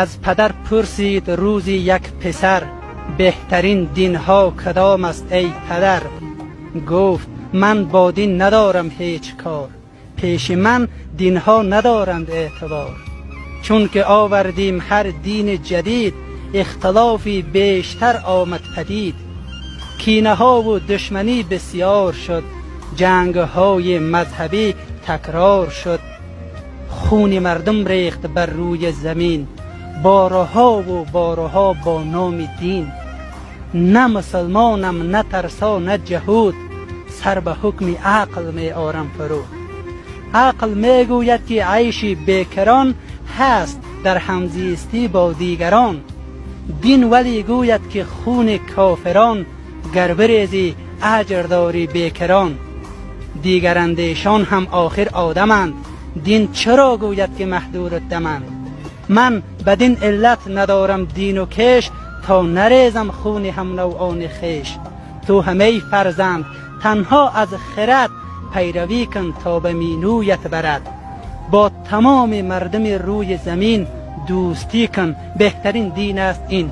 Аз падар пурсид рӯзе як писар: беҳтарин динҳо кадом аст, эй падар? Гуфт: ман бо дин надорам ҳеҷ кор, пеши ман динҳо надоранд эътибор. Чунки овардем ҳар дини ҷадид, ихтилофи бештар омад падид. Кинаҳо ва душманӣ бисёр шуд, ҷангҳои мазҳабӣ такрор шуд. Хуни мардум рехт бар рӯи замин, борҳо ва борҳо бо номи дин. На мусулмонам, на тарсо, на ҷаҳуд, сар ба ҳукми ақл меорам фуруд. Ақл мегӯяд, ки айши бекарон ҳаст дар ҳамзистӣ бо дигарон. Дин вале гӯяд, ки хуни кофирон гар бирезӣ, аҷр дорӣ бекарон. Дигарандешон ҳам охир одаманд, дин чаро гӯяд, ки маҳдуруддаманд? Ман бад-ин иллат надорам дину киш, то нарезам хуни ҳамнавъони хеш. Ту ҳам, эй фарзанд, танҳо аз хирад пайравӣ кун, то ба минӯят барад. Бо тамоми мардуми рӯи замин дӯстӣ кун, беҳтарин дин аст ин.